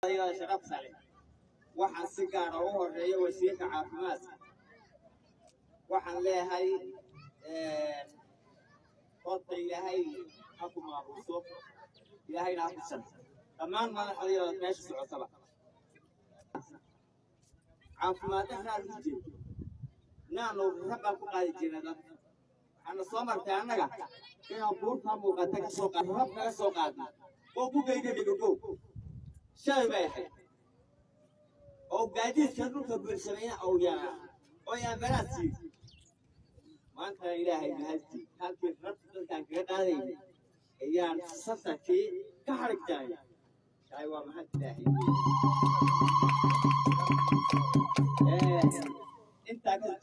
Sharafta leh, waxaan si gaara u horeeya wasiirka caafimaadka. Waxaan leeyahay, horta Ilaahay ha ku maamuuso, Ilaahayna ha ku sharfo, dhammaan madaxdayada meesha socotaba. Caafimaad darraa lagu jeedo inaanu rabaan ku qaadi jirnay dadka. Waxaana soo martay annaga inaan buurtaa muuqata ka soo qaad rab kaga soo qaadno oo ku geyna Dhigogow. Shalay bay ahayd oo gaadiidka dhulka buuxsamayna ou yaraa oo ambalaas siiyey. Maantana Ilaahay mahadtii, halkii rabta dadkaan kaga qaadaynay ayaan safarkii ka xarig jaray. Tahay waa mahad Ilaahay. Intaa kadib,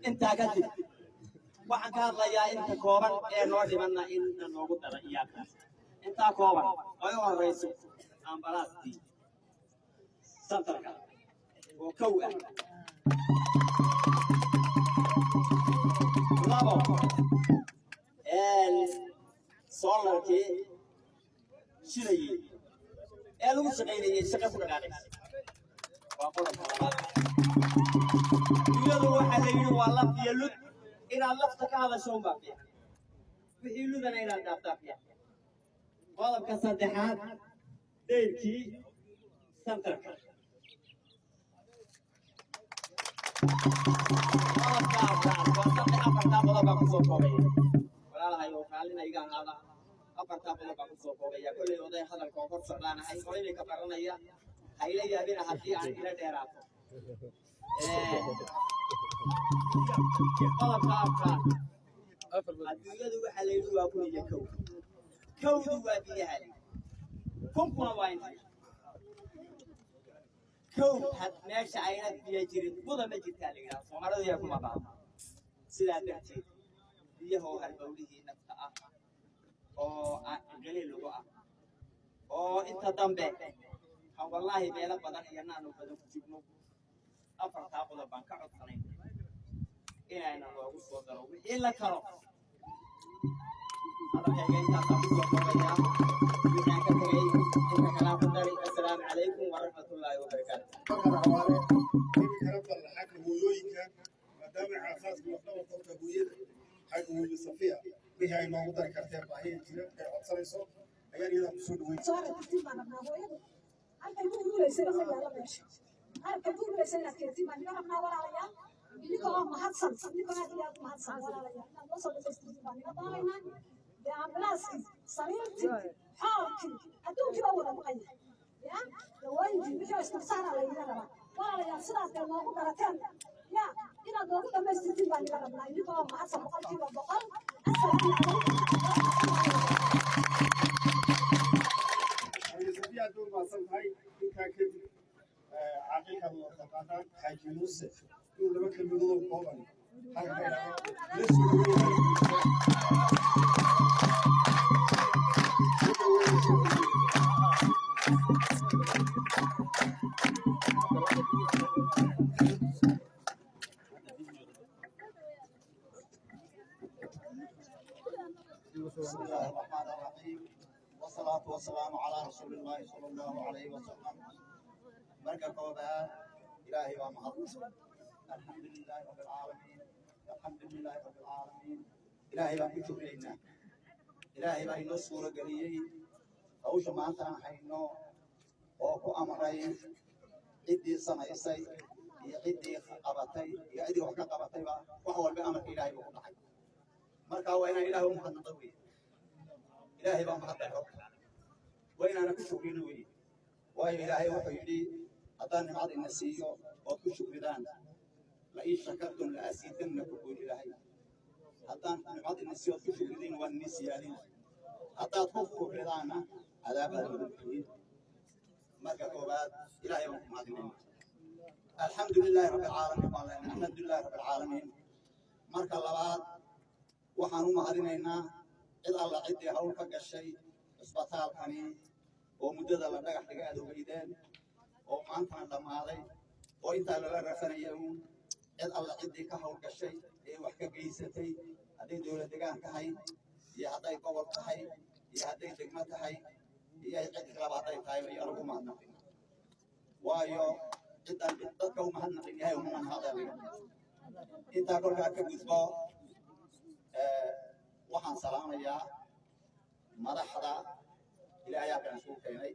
intaa kadib waxaan ka hadlayaa inta kooban ee noo dhimanna in noogu dara iyaakaas. Intaa kooban oo u horeyso ambalaastii santarka oo kow ah, labo solarkii shidayey ee lagu shaqaynayey, shaqa ku dhaqaaqaysa, waa qodobka labaad. Dunyadu waxaa la yidhi waa laf iyo lud. Inaad lafta ka hadasho unbaa fiican, wixii ludana inaad dhaaftaa fiican. Qodobka saddexaad, dayrkii santarka. Qodobka afraad waa saddex. Afartaa qodob baan kusoo koobaya, walaalahay, oo raallina iga ahaada. Afartaa qodob baan kusoo koobaya. Kolley oday hadalka oo hor socdaanahay, horay ka baranaya. Ha ila yaabina haddii aan ila dheeraato. Qodobka afraad, adduunyadu waxaa la yidhi waa 1000 iyo 1. Kowdu waa biyaha, kunkuna waa inta kow. Had meesha ayna biyo jirin, buda ma jirtaa la yidhaha. Soomaalidu yaa kuma baahna. Sidaa darteed, biyahoo halbowlihii nafta ah oo qaliil lagu ah oo inta dambe ha wallaahi meelo badan iyo naanu badan ku jirno, afartaa qodob baan ka codsanay inayna noogu soo daro wixii la karo. Hadalkayga intaasaan kusoo koobayaa. Wixii aan ka tegay inta kalaa ku dari. Assalaamu calaykum waraxmatullaahi wabarakaatu. Iminkana bal xagga hooyooyinka, maadaama caafimaadku lafdhabarta hooyada, xagga hooyo Safiya wixii ay noogu dari kartee baahiya jira ay codsanayso ayaan iyadaa kusoo dhaweyn. Soo aragtiin baan rabnaa. Hooyadu halkay ku ururaysa ma yaalo meesha. Halkay ku ururaysa inaad keentiin baan iga rabnaa, walaalayaal. Idinka oo mahadsan, idinkoo aad iyo aad u mahadsan, walaalayaal, inaad noo soo dhamaystirtiin baan iga doonaynaa. Dee ambalaaskii, sariirtii, xoolkii, adduunkii baa wada maqan yahay, ya dawooyinkii, wixii oo isdulsaaraa la iga rabaa, walaalayaal. Sidaas dee noogu darateen ya inaad noogu dhamaystirtiin baan iga rabnaa, idinkoo oo mahadsan 100%. Assalaamu calaykum waraxmatullahi. Hooyo Safiya, aad bay u mahadsan tahay. Intaa kadib, caaqilkaad wada taqaanaan, Xaaji Muuse, inuu laba kelmadood oo kooban halka ka idhaahdo la soo dhaweeyo. بسم الله الرحمن الرحيم، والصلاة والسلام على رسول الله صلى الله عليه وسلم. Marka koobaad, Ilaahay waa mahad. Alxamdu lilaahi rabbi alcaalamiin, alxamdu lilaahi rabbi alcaalamiin. Ilaahay baan ku shukriyaynaa. Ilaahay baa inoo suuro geliyey hawsha maanta aan hayno oo ku amray ciddii samaysay iyo ciddii qabatay iyo ciddii wax ka qabatayba. Wax walba amarka Ilaahay buu ku dhacay. Marka waa inaan Ilaahay u mahadnaqo weye. Ilaahay baa mahadnaqo horta, waa inaana ku shukrino weye. Waayo, Ilaahay wuxuu yidhi, haddaan nimcad ina siiyo ood ku shukridaan, la in shakartum la asiidannakum, buu yidhi Ilaahay. Haddaan nimcad ina siiyo ood ku shukridiin, waan inii siyaadin. Haddaad ku kufridaanna, cadaabaad lagu bixiyin. Marka koowaad, Ilaahay baan ku mahadinayna. Alxamdu lilaahi rabbi alcaalamiin baan leenahay, alxamdu lilahi rabbi alcaalamiin. Marka labaad, waxaan u mahadinaynaa cid alla ciddii hawl ka gashay cisbitaalkani oo muddada la dhagax dhigay aad ogeydeen oo maantana dhammaaday oo intaa lala rafanaya uun. Cid alla ciddii ka hawl gashay ee wax ka geysatay Hadday dowlad degaan tahay iyo hadday gobol tahay iyo hadday degmo tahay iyo cid kaleba hadday tahay, ayaan ugu mahadnaqin. Waayo, ciddaan dadka u mahadnaqin yahay uma mahadnaqin. Intaa kolkaa ka gudbo, waxaan salaamayaa madaxda Ilaahay halkan isugu keenay,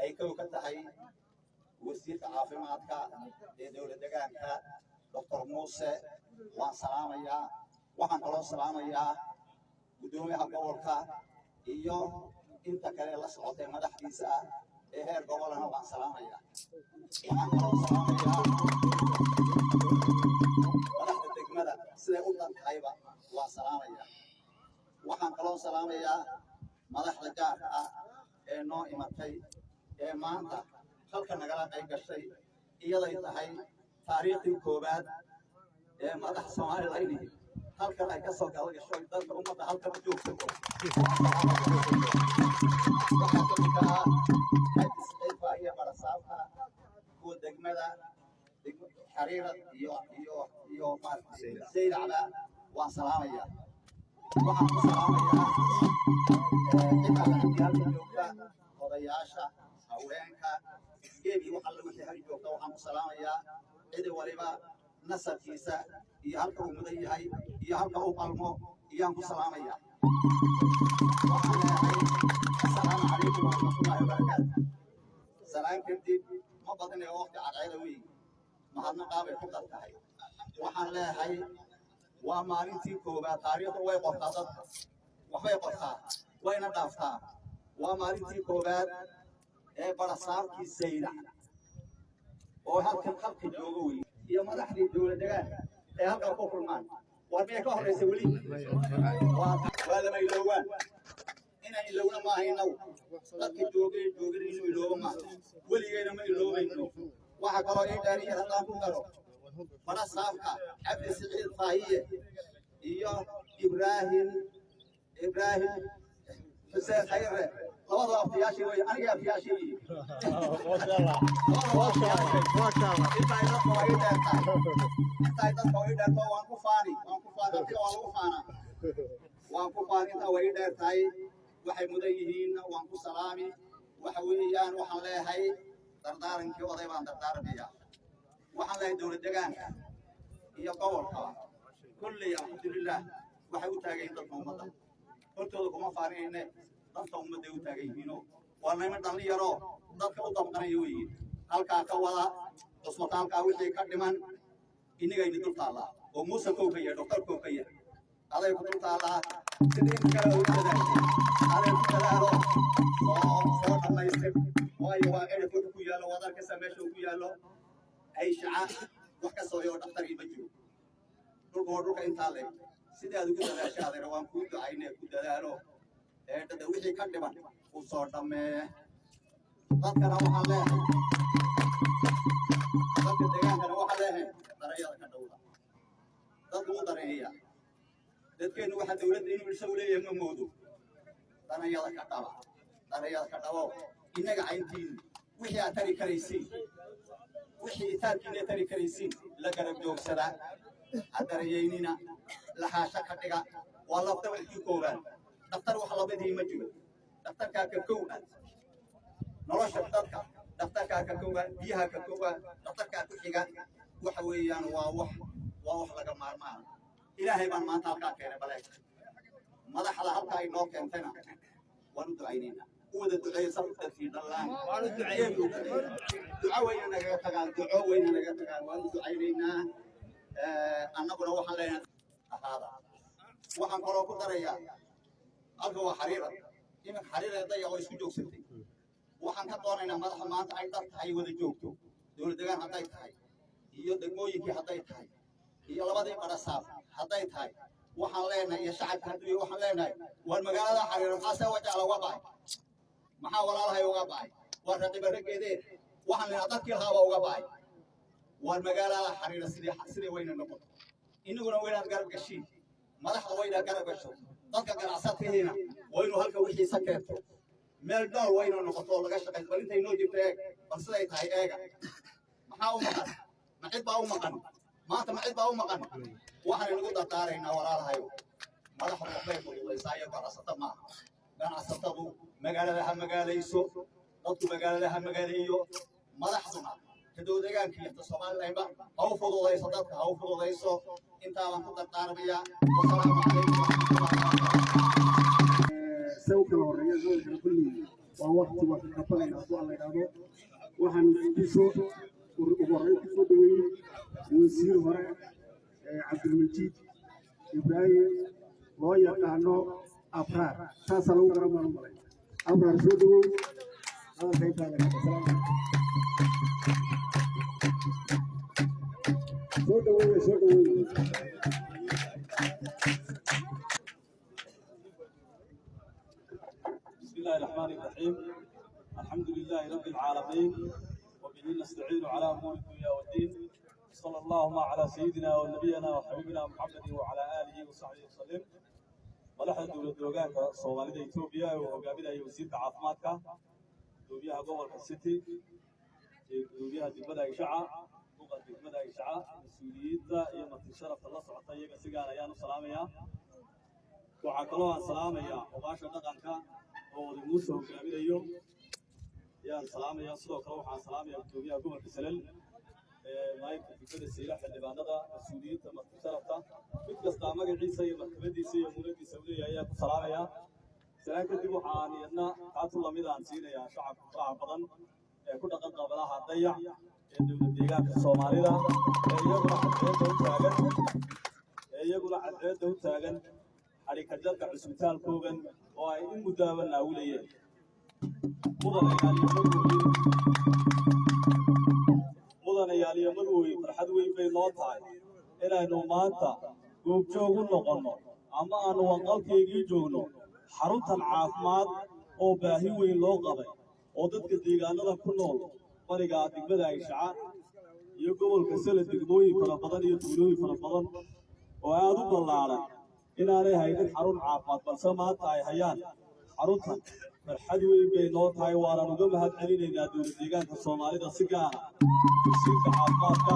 ay kow ka tahay wasiirka caafimaadka ee dowlad degaanka, Doctor Muuse. Waan salaamayaa. Waxaan kaloo salaamayaa guddoomiyaha gobolka iyo inta kale la socotay madaxdiisa ah ee heer gobolana waan salaamayaa. Waxaan kaloo salaamayaa madaxda degmada, siday u dhan tahayba waan salaamayaa. Waxaan kaloo salaamayaa madaxda gaarka ah ee noo imatay ee maanta halka nagala qayb gashay, iyaday tahay taariikhdii koowaad ee madax Somaliland halkan ay ka soo kala gasho, dadka ummadda halkan u joogsato. Waxaa ka mid ah Xaji Siciid Faahiye, barasaabka, kuwa degmada Xariirad iyo maaragtay Saylacba waan salaamayaa. Waxaan ku salaamayaa cidda halka joogta, odayaasha, haweenka, gebi wax alla wixii hal joogta. Waxaan ku salaamayaa cidi waliba nasabkiisa iyo halka uu mudan yahay iyo halka uu qalmo iyaan ku salaamayaa. Waxaan leeyahay, assalaamu calaykum waraxmatullaahi wabarakaatu. Salaan kadib, ma badinayo, waqti cadceeda weyn mahadnaqaa bay ku dad tahay. Waxaan leeyahay, waa maalintii koowaad. Taariikhdu way qortaa, dadka waxbay qortaa, wayna dhaaftaa. Waa maalintii koowaad ee barasaabkii Saylac oo halkan halka jooga wey iyo madaxdii dowlad degaanka ee halkan ku kulmaan. War miyay ka horraysa weli? Waa lama iloowaan. Inaan ilowna maaha. Innagu dadka joogay joogin inuu iloobo maaha, weligayna ma iloobayno. Waxa kaloo ii dheer, haddaan ku daro, barasaabka Cabdi Siciid Faahiye iyo Ibraahim Xuseen Khayre, labada abtiyaashii wey, aniga abtiyaashii yihiin. Intaay dadka waa ii dheertahay, intaay dadka waa ii dheerto. Waan ku faani, waan ku faani. Abtiga waa lagu faanaa, waan ku faani. Intaa waa ii dheer tahay. Waxay mudan yihiin waan ku salaami. Waxa weeyaan, waxaan leeyahay dardaarankii oday baan dardaarmaya. Waxaan leeyahay, dowlad degaanka iyo gobolkaba kolley, alxamdulilah, waxay u taagan yihiin dadka ummadda. Hortooda kuma faaninayne, dadka ummadday u taagan yihiinoo waa nimo dhallinyaroo dadka u damqanaya weeye. Halkaa ka wada cusbitaalkaa wixii ka dhiman inagayni dul taallaa, oo Muuse kow ka yahay, doctor kow ka yahay, aday ku dul taallaa. Sidii inta kale ugu dadaashay aday ku dadaalo oo soo dhammaystir. Waayo, waa cirif wuxuu ku yaallo, waad arkaysaa meesha uu ku yaallo. Ayshaca wax ka soo yoo dhakhtarii ma jiro. Dhulka waa dhulka intaa leeg. Sidii aad ugu dadaashay, adeer, waan kuu ducaynee, ku dadaalo eedhada wixii ka dhiman u soo dhammee. Dadkana waxaan leeyahay, dadka deegaankana waxaan leeyahay, darayada ka dhowda. Dadku u dareeya dadkeennu waxa dowladda inuu isagu leeyahay ma moodo. Darayada ka dhaba, darayada ka dhabo. Innaga cayntiinu wixii aad tari karaysiin, wixii itaarkiina tari karaysiin, la garab joogsada. Ha darayeynina, laxaasho ka dhiga. Waa lafdabarkii koowaad dhakhtar, wax labadii ma jiro. Dhakhtarkaa ka kow ah nolosha dadka, dhakhtarkaa ka kow ah, biyaha ka kow ah, dhakhtarkaa ku xiga. Waxa weeyaan, waa wax laga maarmaan. Ilaahay baan maanta halkaa keenay. Baleeg madaxda halkaa inoo keentayna waan u ducaynaynaa. U wada duceeysa dadkii dhallaan. Duco wayna nagaga tagaan, duco wayna nagaga tagaan. Waan u ducaynaynaa. Annaguna waxaan leenahay, ahaada. Waxaan kaloo ku darayaa, halka waa Xariira. Iminka Xariira dayac oo isku joogsatay. Waxaan ka doonaynaa madaxa maanta ay dhar tahay wada joogto, dowlad degaan hadday tahay iyo degmooyinkii hadday tahay iyo labadii barasaab hadday tahay, waxaan leenahay, iyo shacabka hadduu yahay, waxaan leenahay, war magaalada Xariira maxaa see Wajaale uga ba'ay? Maxaa walaalahay uga ba'ay? Waa raqiba raggeedee. Waxaan leenahay, dadkii lahaabaa uga ba'ay. War magaalada Xariira sidii wayna noqoto, inaguna waynaad garab gashiin. Madaxda wayna garab gasho, dadka ganacsatadiina waa inuu halka wixiisa keento. Meel dhool waa inuu noqoto oo laga shaqaysto. Bal intay noo jirto eeg, bal siday tahay eega. Maxaa u maqan? Ma cid baa u maqan maanta? Ma cid baa u maqan? Waxaan inagu dardaaraynaa, walaalahayo. Madaxdu waxbay fududaysaa iyo ganacsato maaha. Ganacsatadu magaalada ha magaalayso, dadku magaalada ha magaaleeyo, madaxduna hadhow deegaanka iyo ta Somalilandba ha u fududayso, dadka ha u fududayso. Intaabaan ku dardaarmaya. Wasalaamu calaykum waraxmatullahi wabarakaatu. Se u kala horeeya hadalkana kulli waa waqti waa kabanayna. Hadduu Alla idhaahdo, waxaan kusoo ugu horreyn kusoo dhaweeyey wasiir hore Cabdilmajiid Ibraahim, loo yaqaano Abraar. Saasaa lagu garan baan u malay. Abraar, soo dhawow, hadalka intaada kale. Salaam calaykum. Soo dhaweeye, soo dhaweeye. بسم الله الرحمن الرحيم، الحمد لله رب العالمين، وبه نستعين على امور الدنيا والدين، صلى اللهم على سيدنا ونبينا وحبيبنا محمد وعلى اله وصحبه وسلم. Madaxda dowlad deegaanka Soomaalida Etoobiya ee uu hogaaminaya wasiirka caafimaadka, gudoomiyaha gobolka City iyo gudoomiyaha degmada Ayshaca, duqa degmada Ayshaca, mas-uuliyiinta iyo marti sharafta la socota, iyaga si gaar ayaan u salaamayaa. Waxaa kaloo aan salaamayaa odaasha dhaqanka oo Oday Muuse hogaaminayo ayaan salaamayaa. Sidoo kale waxaan salaamayaa gudoomiyaha gobolka Salal, maayirka degmada Sayla, xildhibaanada, mas-uuliyiinta, marti sharafta, mid kastaa magaciisa iyo martabadiisa iyo muunadiisa uu leeyahay ayaan ku salaamayaa. Salaan kadib, waxaan iyadna taatu lamid aan siinayaa shacabka faraha badan ee ku dhaqan qabalaha Dayac ee dowlad deegaanka Soomaalida ee iyaguna cadceedda u taagan xadhikajarka cusbitaalkoogan oo ay in muddaaba naawilayeen. Mudanayaal iyo marwooyin, farxad weyn bay noo tahay inaynu maanta goobjoog u noqonno ama aanu wanqalkaygii joogno xaruntan caafimaad oo baahi weyn loo qabay, oo dadka deegaanada ku nool bariga degmada Ayshaca iyo gobolka Sele, degmooyin fara badan iyo tuulooyin fara badan oo aad u ballaaran inaanay haynin xarun caafimaad, balse maanta ay hayaan xaruntan. Farxad weyn bay noo tahay, waanan uga mahad celinaynaa dowlad deegaanka Soomaalida, si gaara wasiirka caafimaadka.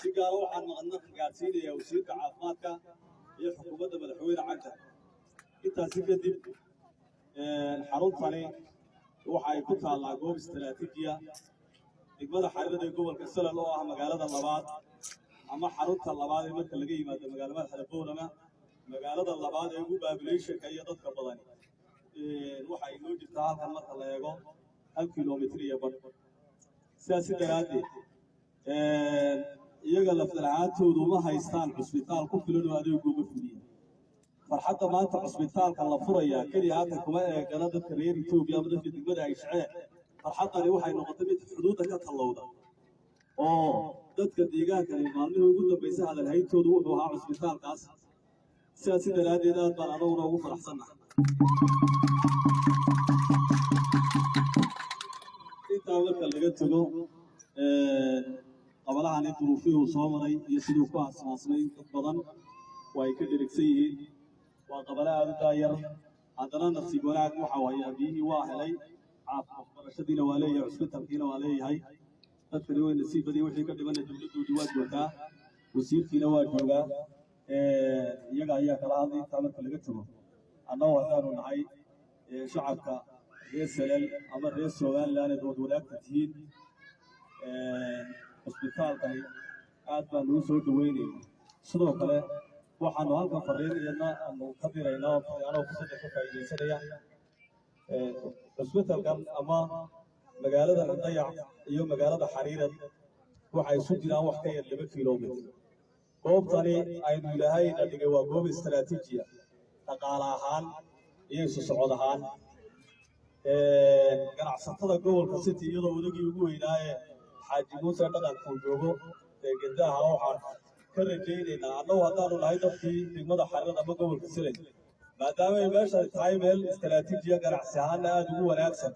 Si gaara waxaan maqadnaq gaadsiinayaa wasiirka caafimaadka iyo xukuumadda madaxweyne Cagjar. Intaasi kadib, xaruntani waxa ay ku taallaa goob istaraatiijiya degmada Xariirada ee gobolka Salal, oo ah magaalada labaad ama xarunta labaad ee marka laga yimaado magaalo madaxda Boorama, magaalada labaad ee ugu populationka iyo dadka badani. Waxa ay noo jirtaa halkan marka la eego 1 kilomitir iyo badh. Sidaasi daraaddeed, iyaga laftar ahaantoodu ma haystaan cusbitaal ku filan oo adeegooga fuliya. Farxadda maanta cusbitaalka la furayaa keliya haatan kuma eegana dadka reer Etoobiya ama dadka degmada ay shaceen. Farxaddani waxay noqotay mid xuduudda ka tallowda, oo dadka deegaankani maalmihii ugu dambeysay hadalhayntoodu wuxuu ahaa cusbitaalkaas. Sidaasi daraaddeed, aad baan anaguna ugu faraxsannahay. Intaa marka laga tago, qabalahani duruufihii uu soo maray iyo siduu ku aasmaasmay dad badan waa ay ka dherigsan yihiin. Waa qabale aada u daayar, haddana nasiib wanaag waxa hayaa biyihii waa helay, waxbarashadiina waa leeyahay, cusbitalkiina waa leeyahay. Dadkani way nasiib badii. Wixii ka dhimana dowladdoodii waa joogtaa, wasiirkiina waa joogaa, iyaga ayaa kala hadlay. Intaa marka laga tago, annagu haddaanu nahay shacabka reer Salel ama reer Somaliland eed wad wadaagta tihiin, cusbitaalkani aad baan ugu soo dhaweynaynaa. Sidoo kale waxaanu halkan fariin iyadna aanu ka diraynaa, anoo fursadda ka faa'iidaysanaya, cusbitalkan ama magaalada Dayac iyo magaalada Xariirad waxay isu jiraan wax ka yar 2 kilomitir. Goobtani aynu Ilaahayna dhigay waa goob istaraatiijiya dhaqaale ahaan iyo isu socod ahaan. Ganacsatada gobolka City, iyadoo odagii ugu weynaaye Xaaji Muuse dhaqankuu joogo ee Gendaha, waxaan ka rajaynaynaa annagu haddaanu nahay dadkii degmada Xariirad ama gobolka Silay, maadaama ay meesha tahay meel istaraatiijiya, ganacsi ahaanna aada ugu wanaagsan,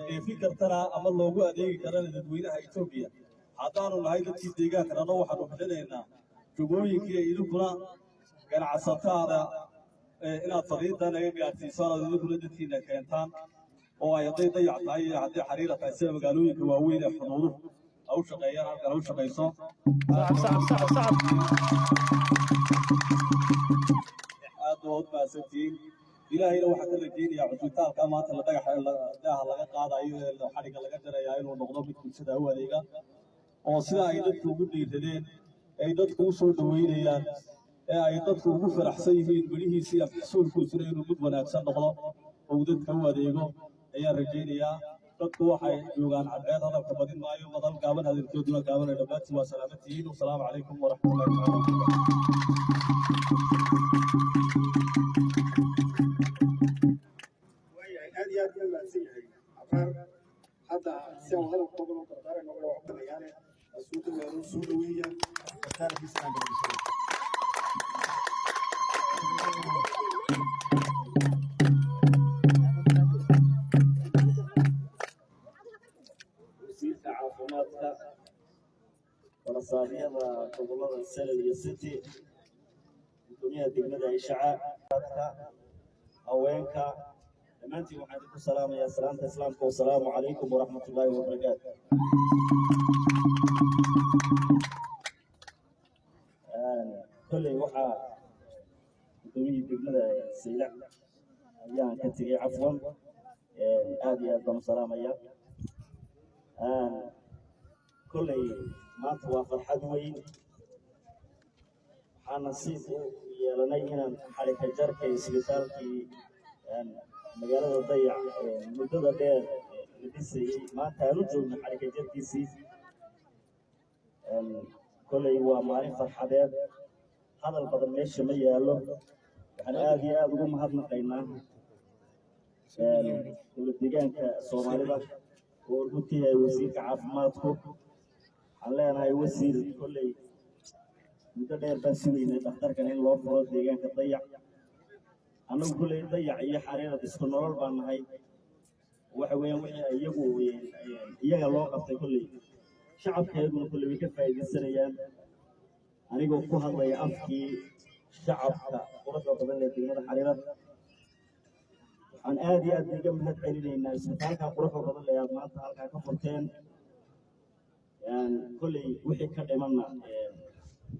dheefin kartana ama loogu adeegi karana dadweynaha Etoobiya, haddaanu nahay dadkii deegaankan, annagu waxaanu bixinaynaa jugooyinkii. Idinkuna ganacsatada inaad fariinta naga gaadhsiisaan ood idinkuna dadkiina keentaan, oo ay hadday Dayac tahay iyo hadday Xariira tahay, sida magaalooyinka waaweyn ee xuduuduhu Ha u shaqeeyaan, halkan ha u shaqeyso. Aad baad mahadsantihiin. Ilaahayna waxaan ka rajaynayaa cusbitaalka maanta la dhagaxa daaha laga qaadayo ee xadhigga laga jarayaa inuu noqdo mid bulshada u adeega, oo sida ay dadku ugu dhiiradeen, ay dadku u soo dhaweynayaan, ee ay dadku ugu faraxsan yihiin midhihiisa iyo maxsuulkiisuna inuu mid wanaagsan noqdo oo uu dadka u adeego ayaan rajaynayaa. Dadku waxay joogaan cadceed, hadalka badin maayo. Madal gaaban hadalkooduna gaaban. Dhammaantiin waa salaamantihiin. Wasalaamu calaykum waraxmatullahi taala wabarakaatu. Waayahay, aad iyo aad baan mahadsan yahay Abraar. Hadda si aan hadal kooban oo dardaaran nooga wax badayaane soo dhawaado, soo dhaweeya dardaarankiisa aan dhageysanay. Wasiirka caafimaadka, barasaabiyada gobolada Salal iyo City, gudoomiyaha degmada Ishaca, haweenka, dhammaantiin waxaan idinku salaamayaa salaamta Islaamka. Wasalaamu calaykum waraxmatullaahi wabarakaatu. Kolley waxaa gudoomiyihii degmada Saylac ayaan ka tegey, cafwan. Aad iyo aad baan u salaamaya. Kolley maanta waa farxad weyn. Waxaan nasiib u yeelanay inaan xarika jarka isbitaalkii magaalada Dayac muddada dheer la dhisayey maanta aan u joogno xarika jarkiisii. Kolley waa maalin farxadeed, hadal badan meesha ma yaallo. Waxaan aad iyo aad ugu mahadnaqaynaa dowlad deegaanka Soomaalida oo runtii yahay wasiirka caafimaadku. Waxaan leenahay, wasiir, kolley muddo dheer baan sugaynay dhakhtarkan in loo furo deegaanka Dayac. Annagu kolley Dayac iyo Xariirad isku nolol baan nahay. Waxa weeyaan wixii iyagu iyaga loo qabtay, kolley shacabkeeduna kolley way ka faa'iidaysanayaan. Anigoo ku hadlaya afkii shacabka quruxda badan ee degmada Xariirad, waxaan aad iyo aad iga mahad celinaynaa isbitaalka quruxda badan ee aad maanta halkaa ka furteen. Kolley wixii ka dhimanna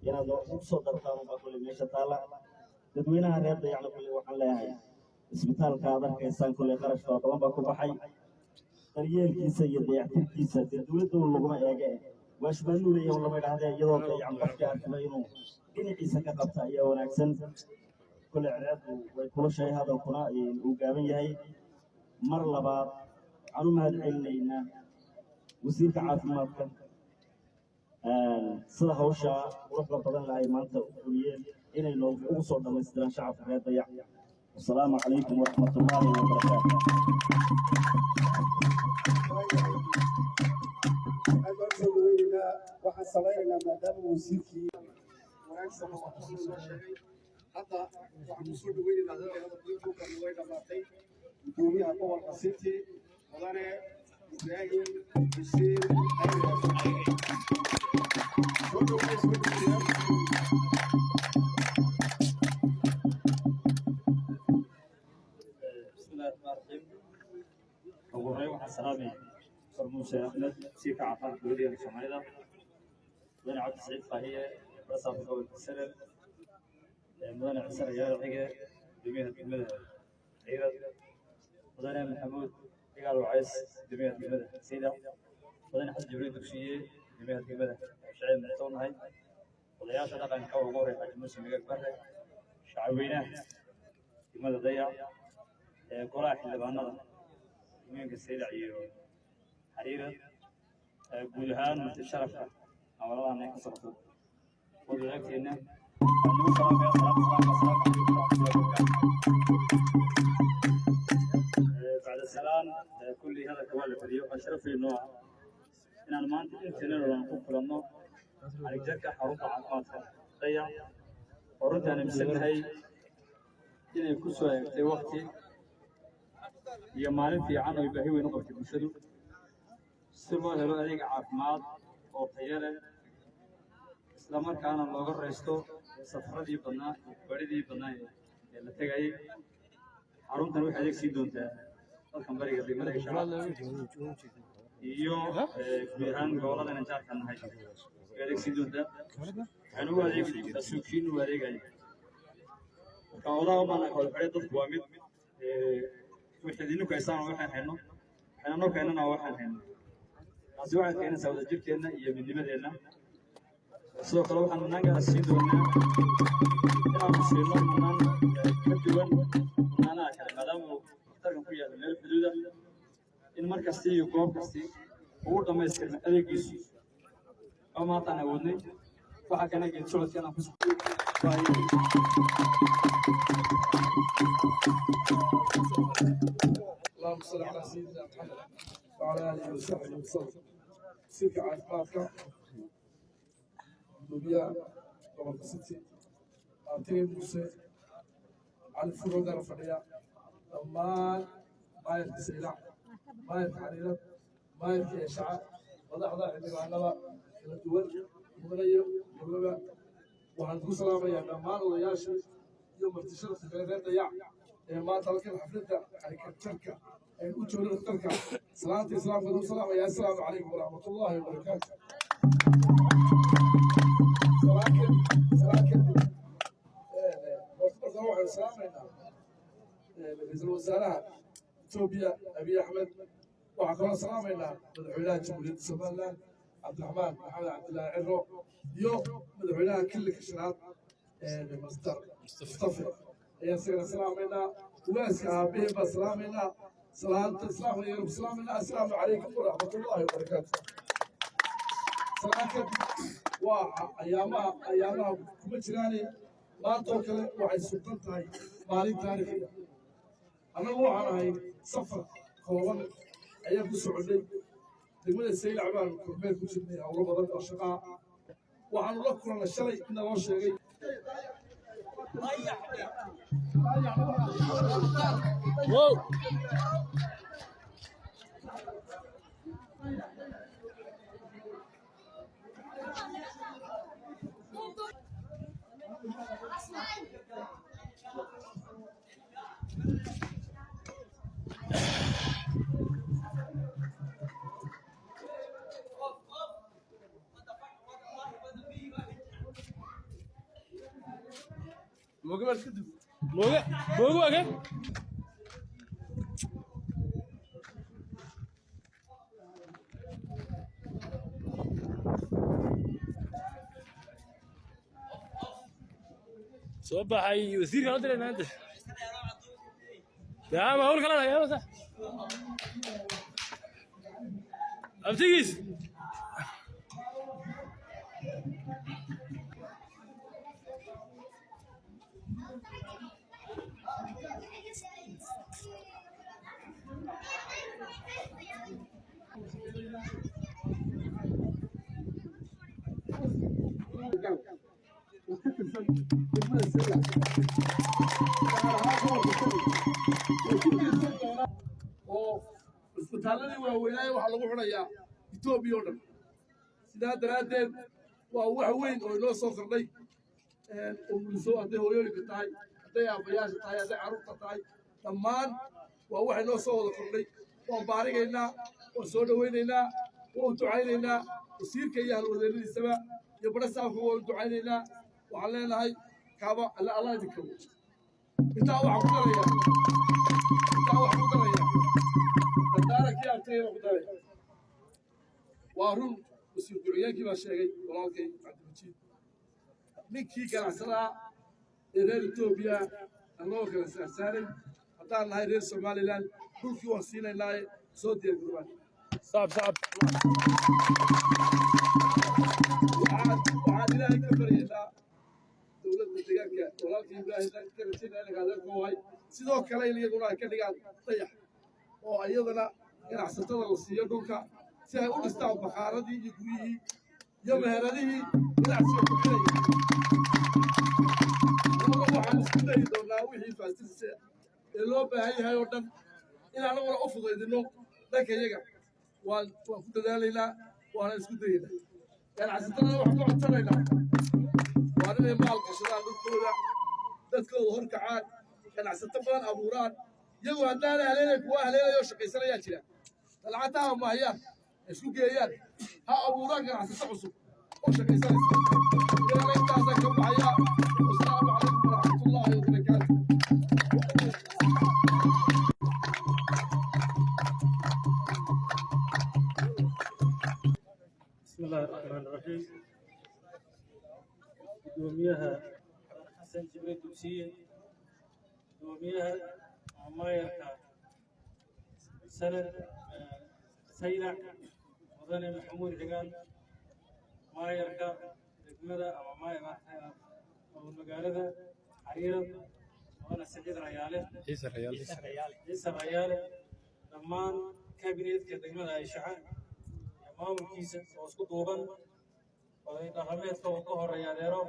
inaad ugu soo dartaan unbaa kolley meesha taalla. Dadweynaha reer Dayacna kolley waxaan leeyahay, isbitaalka aad arkaysaan kolley qarash fara badan baa ku baxay daryeelkiisa iyo dayactirkiisa. Dee dowladda un laguma eege, waashmaanuu leeyahay lama idhahdee, iyadoo dayacan qofkii arkaba inuu dhinaciisa ka qabta ayaa wanaagsan. Kolley cadceeddu way kulushahay, hadalkuna uu gaaban yahay. Mar labaad waxaan u mahad celinaynaa wasiirka caafimaadka sida hawsha quruxda badan leh ay maanta u fuliyeen inay noogu ugu soo dhammaystiraan shacabka reer Dayac. Wasalaamu calaykum waraxmatullaahi wabarakaatu. Aad baan usoo dhaweynaynaa. Waxaan samaynaynaa, maadaama wasiirkii wanaagsan oo wax noo sheegay, hadda waxaan kusoo dhaweynaynaa hadalka way dhamaatay, gudoomiyaha gobolka City, mudane Ibraahim Xuseen Ayre. Soo dhaweey, soo dhaweeya. بسم الله الرحمن الرحيم. Ugu horreyn waxaan salaamay Dr. Muuse Axmed, wasiirka caafimaadka dowladda Soomaalida, mudane Cabdi Saciid Faahiye, barasaabka gobolka Salel, mudane Ciise Rayaal Cige, gudoomiyaha degmada Ciidad, mudane Maxamuud Cigaal Wacays, gudoomiyaha degmada Sayda, mudane Xasan Jibriil Dugsiye, gudoomiyaha degmada Shacib Muxtoonahay, odayaasha dhaqanka ugu horreeya Xaaji Muuse Migaag Barre, shacabweynaha degmada Dayac, ee golaha xildhibaanada degmooyinka Saylac iyo Xariirad, guud ahaan marti sharafka hawladahan ay ka socoto wadaagteena, waxaan nagu salaamayaa salaamta salaamka. Asalaamu calaykum waraxmatullahi wabarakaatu. Bacda salaan, kulli hadalka waa la fadhiyo. Waxaa sharaf weyn noo ah inaan maanta inteena aan ku kulanno xarigjarka xarunta caafimaadka Dayac, oo runtii aan aaminsannahay inay ku soo eegtay waqti iyo maalin fiican oo ay baahi weyn u qabtay bulshadu si loo helo adeeg caafimaad oo tayo leh, isla markaana looga raysto safaradii badnaa iyo baridii badnaa ee la tegayay. Xaruntan waxay adeeg siin doontaa dadkan bariga degmada Ishaca. Iyo guud ahaan gobolladan jaarka nahay way adeegsiin doontaa. Waxayna ugu adeegi doontaa suuqiin u adeegaya. Marka odaha baan kala xidhay, dadku waa mid. Wixii idinku haysaan waa waxaan hayno, waxayna noo keenana waa waxaan hayno. Taasi waxay keenaysaa wadajirkeenna iyo midnimadeenna. Sidoo kale waxaan mudnaan gaara siin doonaa inaanu siino mudnaan ka duwan mudnaanaha kale, maadaama uu dhakhtarkan ku yaalla meel xuduuda, in mar kasta iyo goob kasti ugu dhammaystirma adeegiisu oo maanta aan awoodnay. Waxaa kana geed socodka inaan ku اللهم صل على سيدنا محمد وعلى اله وصحبه وسلم. Wasiirka caafimaadka, gudoomiyaha gobolka City, Abtigi Muuse Cali Furogana fadhiya, dhammaan maayarka Saylac, maayarka Xariirad, maayarka Eeshaca, madaxda, xildhibaanada kala duwan, mudanayo gababa, waxaan ku salaamayaa dhammaan odayaashii iyo martisharafka kale reer Dayac ee maanta halkan xafladda xarikajarka aynu u joogno dhakhtarka. Salaanta islaamka ugu salaamaya: assalaamu calaykum waraxmatullaahi wabarakaatu. Salaan kadib, horta marka hore waxaynu salaamaynaa ra-iisul wasaaraha Etoobiya Abiy Axmed. Waxaan kaloo salaamaynaa madaxweynaha Jamhuuriyadda Somaliland Cabdiraxmaan Maxamed Cabdilaahi Ciro iyo madaxweynaha Kililka Shanaad Master Mustafe ayaan isagana salaamaynaa. Ugaaska aabaheen baan salaamaynaa. Salaanta islaamka ayaan ku salaamaynaa: assalaamu calaykum waraxmatullaahi wabarakaatu. Salaan kadib, waa ayaamaha kuma jiraane, maanta oo kale waxay sultan tahay maalin taariikhi ah. Annagu waxaan ahay safar kooban ayaan ku soconnay degmada Saylac, baan kormeer ku jirnay howlo badan oo shaqaa. Waxaanu la kulannay shalay in naloo sheegay. Mooge, mooge, waa kan. Soo baxay wasiirkan u diray maanta. Yaa ma hawl kalena yaa sax. Abtigiis. Oo ka tirsan degmada Saylac, gaar ahaan gobolka Sanaag, way ku tiirsan doonaan oo isbitaalladii waaweynaaye waxaa lagu xidhayaa Etoobiya oo dhan. Sidaa daraaddeed waa wax weyn oo inoo soo kordhay umuliso, hadday hooyooyinka tahay, hadday aabbayaasha tahay, hadday carruurta tahay, dhammaan waa wax inoo soo wada kordhay. Waan baarigaynaa, waan soo dhowaynaynaa, waan u ducaynaynaa wasiirka iyo halwadeennadiisaba iyo badhasaafka. Waan u ducaynaynaa. Waxaan leenahay kaaba alla, Allah idin kabo. Intaa waxaan ku daraya dardaarankii abtayga ku daraya. Waa run, wasiir ku-xigeenkii baa sheegay, walaalkay Cabdimajiid, ninkii ganacsadaha ee reer Etoobiya annagoo kala saarsaaray haddaan nahay reer Somaliland, dhulkii waan siinaynaaye soo diyaargaroobaan. Sacab, sacab. Waxaan Ilaahay ka baryaynaa dowladda deegaanka, walaalkii Ibraahim ka rajaynaa inanka adeerka wahay, sidoo kale in iyaguna ay ka dhigaan Dayax oo iyadana ganacsatada la siiyo dhulka si ay u dhistaan bakhaaradii iyo guryihii iyo meheradihii ganacsiga kobcinaya. Annaga waxaan isku dayi doonaa wixii facilities ee loo baahan yahay oo dhan in annaguna u fudaydino dhanka iyaga. Waan ku dadaalaynaa, waana isku dayaynaa. Ganacsatadana waxaan ku codsanaynaa waa inay maal gashadaan dhulkooda, dadkooda horkacaan, ganacsato badan abuuraan. Iyagu haddaana haleelay, kuwa haleelaya oo shaqaysanayaa jira, lacagtaha maahiyaan. Isku geeyaan, ha abuuraan ganacsato cusub oo shaqaysanaysa. Ilaahay intaasaan ka baxayaa. Wasalaamu calaykum waraxmatullaahi wabarakaatu. بسم الله الرحمن الرحيم. Gudoomiyaha Xasan Jibriil Dugsiye, gudoomiyaha maayarka Sanad Saylac Mudane Maxamuud Xigaan, maayarka degmada ama maayarka magaalada Xariirad Mudane Saciid Rayaale, Ciise Rayaale. Ciise Rayaale, dhammaan kabineetka degmada Ayshaca iyo maamulkiisa oo isku duuban, oday dhaqameedka oo ka horeeya adeero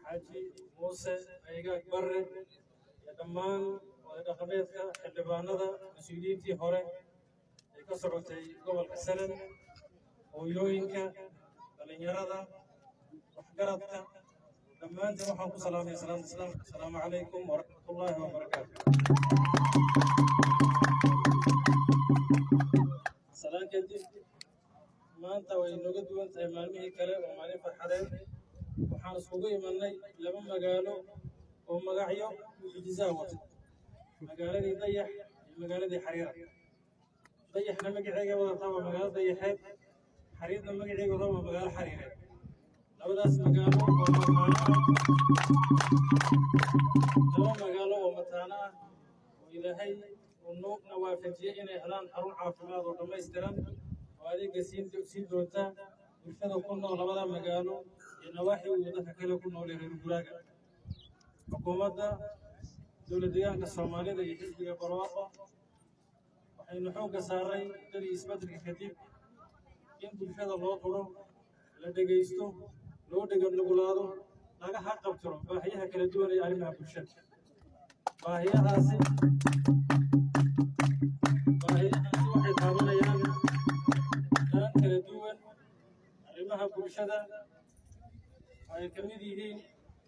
Xaaji Muuse Aygaag Barre, iyo dhammaan oday dhaqameedka, xildhibaanada, mas-uuliyiintii hore ee ka socotay gobolka Sanad, hooyooyinka, dhallinyarada, waxgaradka, dhammaantiin waxaan ku salaamaya salaamta islaamka: asalaamu calaykum waraxmatullaahi wabarakaatu. Salaan kadib, maanta way nooga duwan tahay maalmihii kale oo maalin farxadeed. Waxaan iskugu imanay laba magaalo oo magacyo mucjizaa wata: magaaladii Dayax iyo magaaladii Xariira. Dayaxna magaceega wadataa waa magaalo Dayaxeed, Xariirna magaceega wadataa waa magaalo Xariireed. Labadaas magaalo oo mataano ah, laba magaalo oo mataano ah oo Ilaahay uu noogna waafajiyey inay helaan xarun caafimaad oo dhammaystiran oo adeegga siin doonta bulshada ku nool labada magaalo iyo nawaaxiga iyo dadka kale ku nool ee reer guuraaga. Xukuumadda Dowlad Deegaanka Soomaalida iyo xisbiga Barwaaqo waxaynu xoogga saaray muddadii isbeddelka kadib in bulshada loo quro, la dhegaysto, loo dhega nuglaado, laga haqabtiro baahiyaha kala duwan ee arrimaha bulshada. Baahiyahaasi waxay taabanayaan daran kala duwan arrimaha bulshada, oo ay ka mid yihiin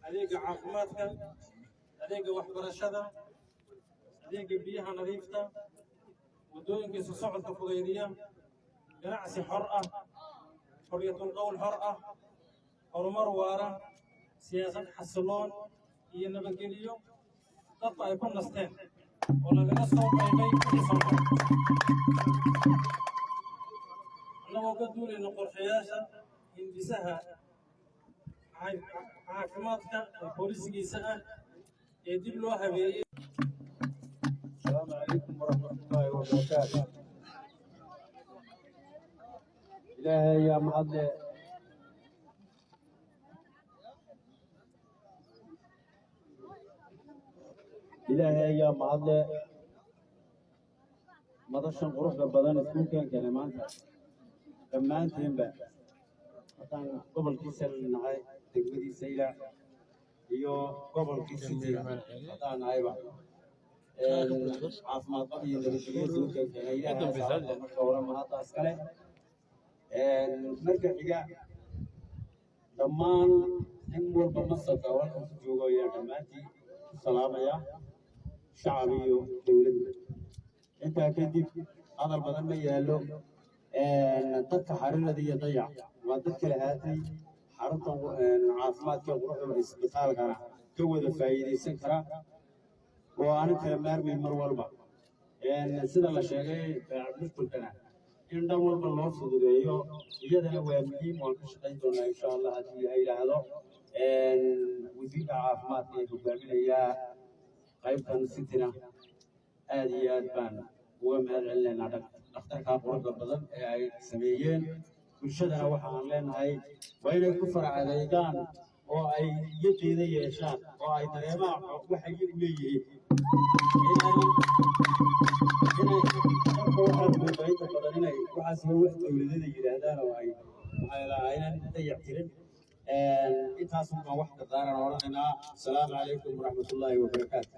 adeegga caafimaadka, adeegga waxbarashada, adeegga biyaha nadiifta, waddooyinka isu socodka fudaydiya, ganacsi xor ah, xorriyatul qowl xor ah, horumar waara, siyaasad xasiloon iyo nabadgelyo dadku ay ku nasteen oo lagaga soo qaybay wixii soo maray. Annagoo ka duulayna qorshayaasha hindisaha caafimaadka ee boolisigiisa ah ee dib loo habeeyey. السلام عليكم ورحمة الله وبركاته. إلهي يا mahadle. Ilaahay ayaa mahadle madashan quruxda badan iskuulkan keenay maanta dhammaantiinba. Haddaan gobolkiisa nahay, degmadiisa Ilac iyo gobolkii City haddaan nahayba, caafimaad qab iyo nabadgelyo iskuulkan keenay Ilaahay ayaa marka hore mahadda iskale. Marka xiga, dhammaan nin walba masarka oo halkan ku joogo ayaa dhammaantii ku salaamaya, shacab iyo dowladba. Intaa kadib, hadal badan ma yaallo. Dadka Xariirada iyo Dayac waa dad kala haatay xarunta caafimaadka quruxda, isbitaalkana ka wada faa'iidaysan kara oo aanan kala maarmayn mar walba. Sida la sheegay, mustulkana in dhan walba loo fududeeyo iyadana waa muhiim. Waan ka shaqayn doonaa insha Allah haddii Ilahay yidhaahdo. Wasiirka caafimaadka ee hogaaminaya qaybtan Cityna aad iyo aad baan uga mahad celinaynaa dhakhtarka quruxda badan ee ay sameeyeen. Bulshadana waxaan leenahay waa inay ku farac adeegaan oo ay yadeeda yeeshaan oo ay dareemaan waxay iyagu leeyihiin inay marka waxaad moodaa inta badan inay waxaas waa wax dowladada yidhaahdaan oo ay maxaa aynan dayac tirin. Intaas un baan wax dardaaran odhanaynaa. Asalaamu calaykum waraxmatullaahi wabarakaatu.